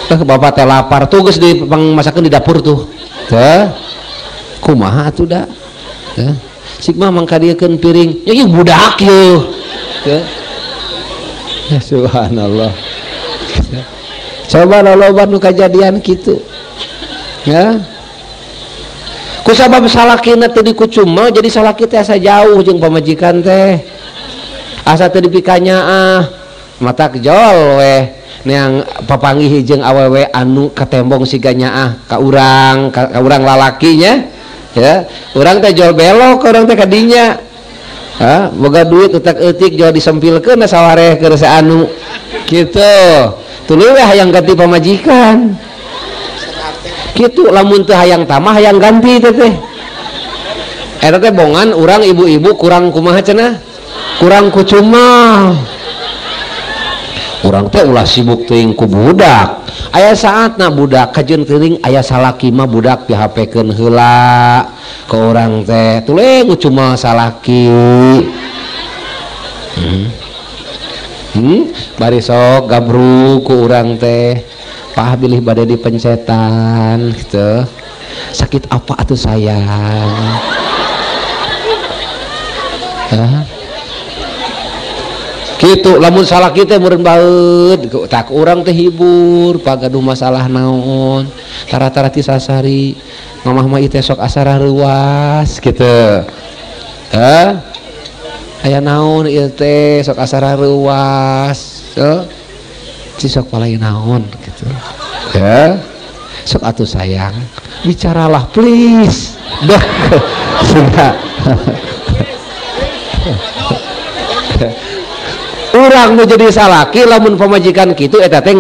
teh bapak teh lapar tuh geus dipangmasakeun di dapur tuh teh kumaha atuh da teh cik mah mangkadiekeun piring ya ieu budak ieu teh ya subhanallah coba loloba nu kajadian kitu ya ku sabab salakina teu dikucumel jadi salaki teh asa jauh jeung pamajikan teh asa teu dipikanyaah matak jol weh neang papanggih jeung awewe anu katembong siga nyaah ka urang ka urang lalakinya ya urang teh jol belok urang teh ka dinya ha boga duit utak eutik jol disempilkeun sawareh keur anu kitu tuluy we hayang ganti pamajikan kitu lamun teu hayang tamah hayang ganti teh teh eta teh bongan urang ibu-ibu kurang kumaha cenah kurang kucumel Urang teh ulah sibuk teuing ku budak. Aya saatna budak kajeun teuing aya salaki mah budak di HP-keun heula ke urang teh. Tuluy cuma salaki. Bari sok gabruk ku urang teh. Pah bilih bade dipencetan gitu. Sakit apa atuh sayang? Hah? Gitu lamun salah kita meureun baeud tak urang teh hibur pagaduh masalah naon tara-tara ti sasari mamah mah ieu teh sok asara reuas gitu. Hah? Aya naon ieu teh sok asara reuas heuh ci sok palai naon gitu. Ya. Sok atuh sayang bicaralah please. Dah sudah. Urang nu jadi salaki lamun pamajikan kitu eta teh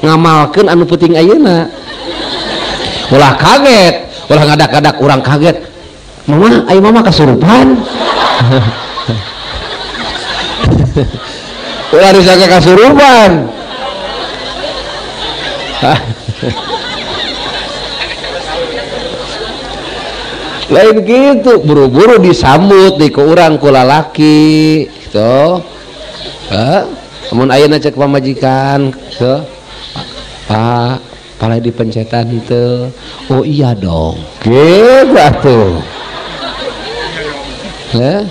ngamalkeun anu penting ayeuna. Ulah kaget, ulah ngadak-ngadak urang kaget. Mama, ayo mama kasurupan. Ulah disangka kasurupan. Lain gitu, buru-buru disambut di ke urang ku lalaki gitu. Mun ayeuna cek pamajikan gitu. Pak, palai dipencetan teu. Oh iya dong. Gitu atuh. Ya.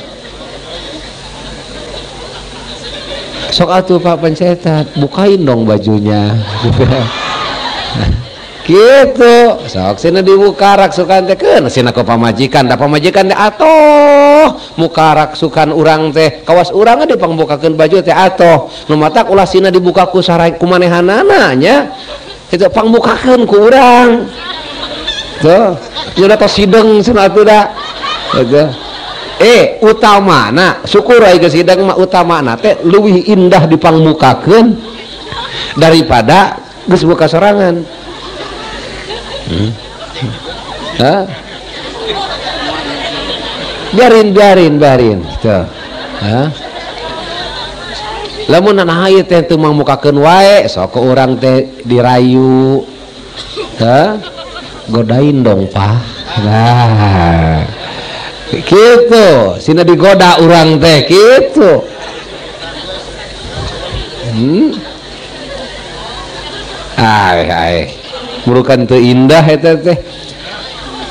Sok atuh Pak pencetan, bukain dong bajunya. Gitu. Sok sina dibuka raksukan teh keun sina ku pamajikan, da pamajikan teh atoh muka raksukan urang teh kawas urang dipangbukakeun baju teh atoh nu matak ulah sina dibuka ku sarai ku manehanana nya kitu pangbukakeun ku urang tuh nya tos sideng cenah atuh da gitu. Utamana syukur aya geus sideng mah utamana teh leuwih indah dipangbukakeun daripada geus buka sorangan. Hah? Biarin gitu. Hah? Lamun nah ieu teh teu mangmukakeun wae sok urang teh dirayu. Hah? Godain dong, Pak. Nah. Gitu, sina digoda urang teh gitu. Ai ai. Bukan teu indah eta teh.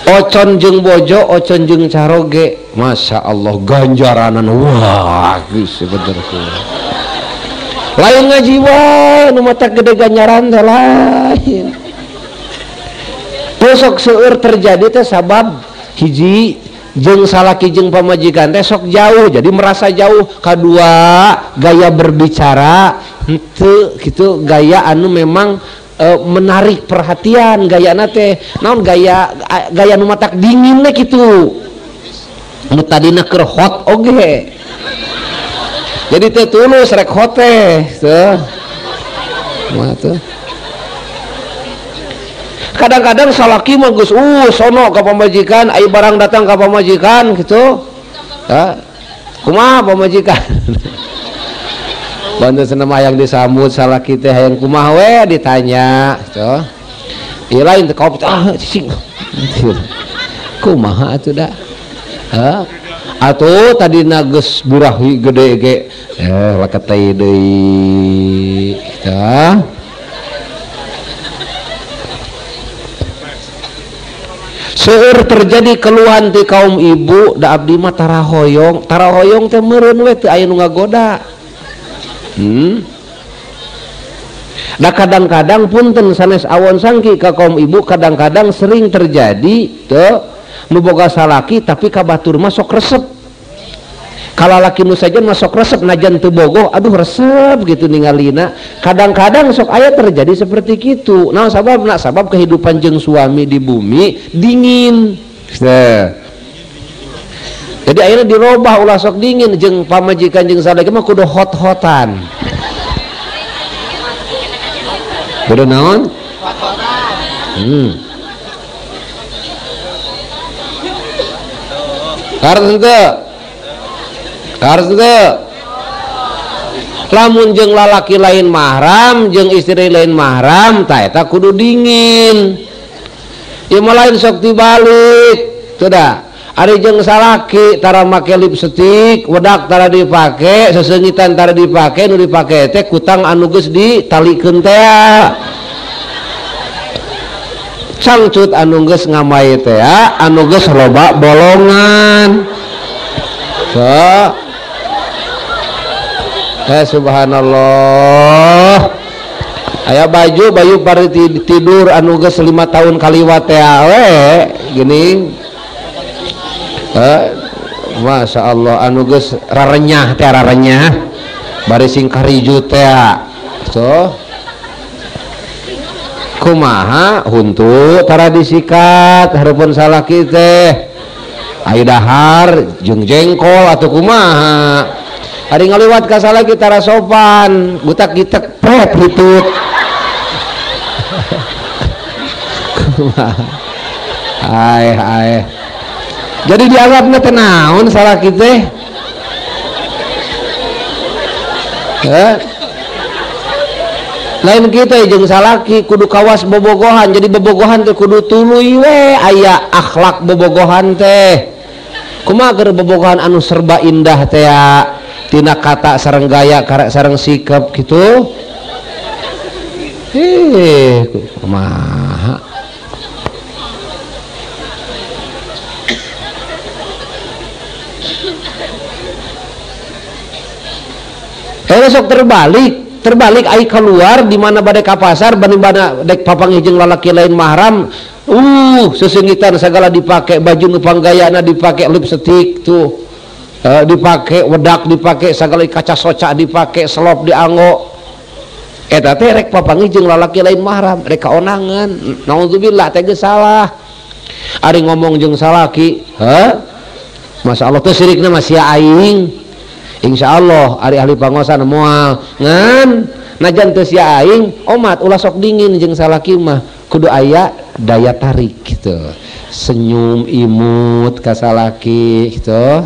Ocon jeung bojo, ocon jeung caroge. Masya Allah ganjaranan wah geus bener. Lain ngaji wae nu mata gede ganjaran teh lain. Sok seueur terjadi teh sabab hiji jeung salaki jeung pamajikan teh sok jauh, jadi merasa jauh. Kadua gaya berbicara henteu kitu gaya anu memang menarik perhatian gayana teh naon gaya gaya nu matak dinginna kitu nu tadina keur hot oge jadi teh tulus rek hot teh teu mah teu kadang-kadang salaki mah geus sono ka pamajikan aya barang datang ka pamajikan kitu ha kumaha pamajikan bantu senam hayang disambut salaki teh hayang kumaha we ditanya gitu. Ieu lain teh kopi ah cicing. Kumaha atuh da? Hah? Atuh tadina geus burahi gede ge leketei deui. Tah. Seueur terjadi keluhan ti kaum ibu da abdi mah tara hoyong teh meureun we teu aya nu ngagoda. Nah kadang-kadang punten sanes awon sangki ka kaum ibu kadang-kadang sering terjadi teu nu boga salaki tapi ka batur mah sok resep. Kalalaki nu sajen mah sok resep najan teu bogoh aduh resep gitu ningalina. Kadang-kadang sok aya terjadi seperti kitu. Nah sababna sabab kehidupan jeung suami di bumi dingin. Nah. Jadi akhirnya dirobah ulah sok dingin jeung pamajikan jeung salaki mah kudu hot-hotan. Kudu naon? Hot-hotan. Kartos teu? Kartos teu? Lamun jeung lalaki lain mahram, jeung istri lain mahram, tah eta kudu dingin. Ieu mah lain sok dibalik. Sudah. Ari jeung salaki tara make lipstik, wedak tara dipake, seseungitan tara dipake, nu dipake teh kutang anu geus ditalikeun teh. Cangcut anu geus ngamai teh, anu geus loba bolongan. Tuh. Subhanallah. Aya baju bari tidur anu geus 5 tahun kaliwat teh we gini. Masya Allah anu geus rarenyah teh rarenyah bari sing kariju teh. So kumaha huntu tara disikat hareupeun salaki teh. Aya dahar jeung jengkol atuh kumaha. Ari ngaliwat ka salaki tara sopan, gutak gitek pret hitut. Kumaha. Aeh aeh. Jadi dianggapna teh naon salaki teh? Lain kita jeung salaki kudu kawas bobogohan. Jadi bobogohan teh kudu tuluy we aya akhlak bobogohan teh. Kumaha keur bobogohan anu serba indah teh ya? Tina kata sareng gaya sareng sikap gitu. Kumaha? Sok terbalik ai keluar di mana bade ka pasar bani bana dek papanggih jeung lalaki lain mahram, sesengitan segala dipake, baju nu panggayana dipake, lipstik tuh dipake, wedak dipake, segala kaca soca dipake, selop dianggo. Eta teh rek papanggih jeung lalaki lain mahram, rek kaonangan. Naudzubillah teh geus salah. Ari ngomong jeung salaki, heuh? Masya Allah teh sirikna mah sia aing. Insya Allah ari ahli pangosan moal ngan najan teu sia aing omat ulah sok dingin jeung salaki mah kudu aya daya tarik gitu, senyum imut ka salaki gitu.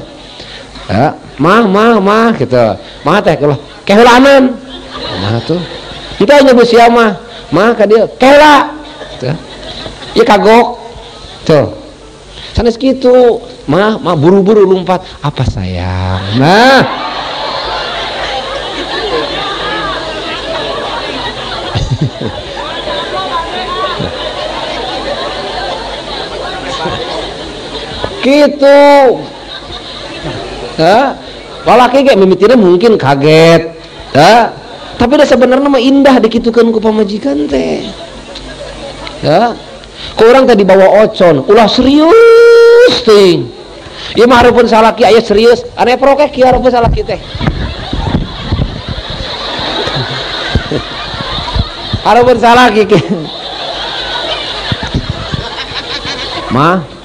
Mah mah mah gitu, mah teh kalau kehulanan mah tuh kita nyebut sia mah mah ka dieu kehula gitu. Ieu kagok tuh sanes kitu mah mah buru-buru lompat apa sayang. Nah gitu. Lalaki ge mimitina mungkin kaget. Ha? Tapi dah sebenarnya mah indah dikitukeun ku pamajikan teh. Ya. Ku urang teh dibawa ocon, ulah serius ting. Ieu mah hareupeun salaki aya serius, aneh prokeh kieu hareupeun salaki teh. Hareupeun salaki kieu. Mah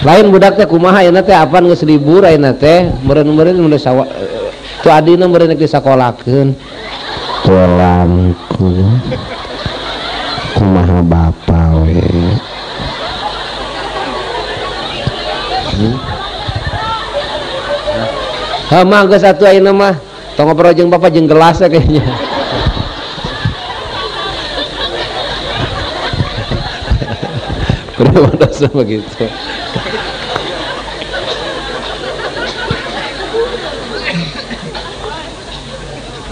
lain budak teh kumaha ayeuna teh apan geus libur ayeuna teh meureun-meureun mun sawa tu adina meureun rek disakolakeun polangku kumaha bapa we. Ha mah geus atuh ayeuna mah tong ngobrol jeung bapa jeung gelas kayaknya. Berapa begitu.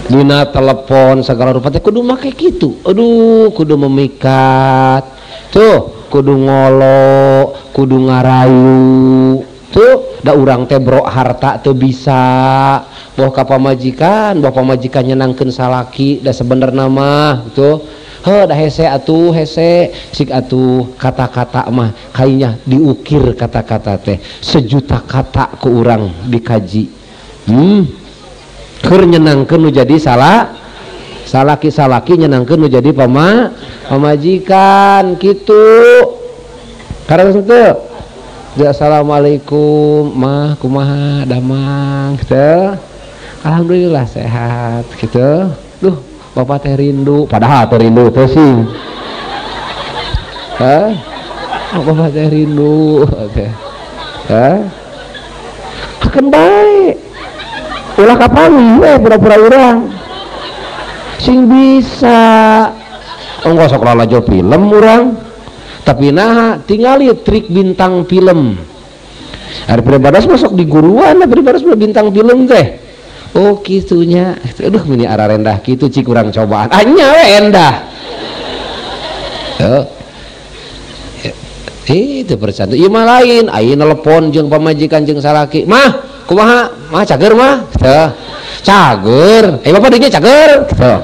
Dina telepon segala rupa teh kudu make kitu. Aduh, kudu memikat. Tuh, kudu ngolo, kudu ngarayu. Tuh, da urang teh bro harta teu bisa. Boh ka pamajikan, boh pamajikan nyenangkeun salaki da sebenarna mah gitu. Heuh, da hese atuh, hese sik atuh kata-kata mah kayaknya diukir kata-kata teh sejuta kata ku urang dikaji. Keur nyenangkeun nu jadi salah salaki-salaki nyenangkeun nu jadi pamajikan kitu. Karena teu. Assalamualaikum mah kumaha damang gitu. Alhamdulillah sehat gitu. Duh, bapak teh rindu, padahal teh rindu teh sih. Hah? Oh, bapak teh rindu teh. Hah? Bejakeun bae. Ulah kapanggih we pura-pura urang. Sing bisa. Ongko sok lalajo film urang. Tapi nah tingali trik bintang film. Ari pribados mah sok diguruan, pribados mah bintang film teh. Oh kitunya. Aduh mini ararendah kitu cik urang cobaan. Ah nya we endah. Tuh. Itu percantu. Ieu mah lain, aya telepon jeung pamajikan jeung salaki. Mah, kumaha? Mah cager mah? Tuh. Cager. Eh bapak dinya cager. Tuh.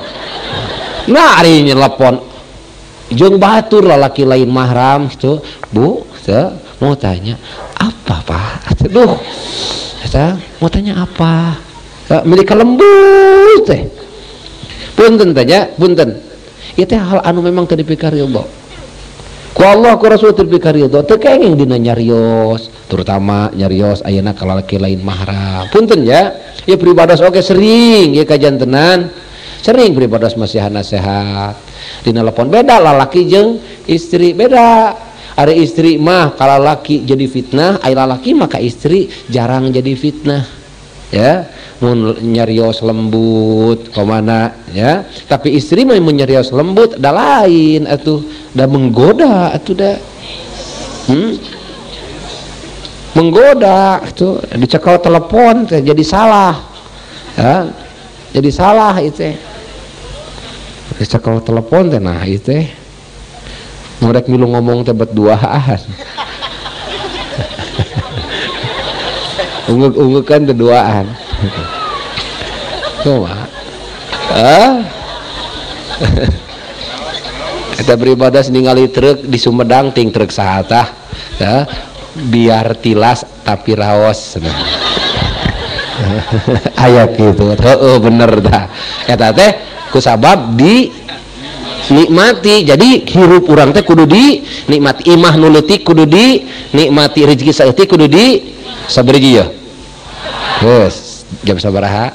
Nah ari telepon jeung batur lalaki lain mahram gitu. Bu, tuh, mau tanya apa, Pak? Aduh. Eta mau tanya apa? Milik lembut teh. Punten tanya, punten. Ieu teh hal anu memang teu dipikarieu. Ku Allah ku Rasul teu dipikarieu, teu kenging dina nyarios, terutama nyarios ayeuna ka lalaki lain mahram. Punten ya. Ieu pribados oge sering ieu kajantenan. Sering pribados masihan nasihat. Dina telepon beda lalaki jeung istri beda. Ari istri mah ka lalaki jadi fitnah, ari lalaki mah ka istri jarang jadi fitnah. Ya, mun nyarios lembut komana ya, tapi istri mah mun nyarios lembut da lain atuh, da menggoda atuh da. Menggoda atuh dicekal telepon teh jadi salah. Ya, jadi salah itu teh. Dicekal telepon teh nah itu teh. Mereka milu ngomong teh bet duaan. Ungek-ungek kan berduaan. Kumaha? Ah. Eta beribadah ningali truk di Sumedang ting truk saha tah. Ya, biar tilas tapi raos. Aya kitu. Heeh bener tah. Eta teh kusabab di nikmati. Jadi hirup urang teh kudu dinikmati, imah nu leutik kudu dinikmati, rezeki saeutik kudu di sabariji ya. Geus, jam sabaraha?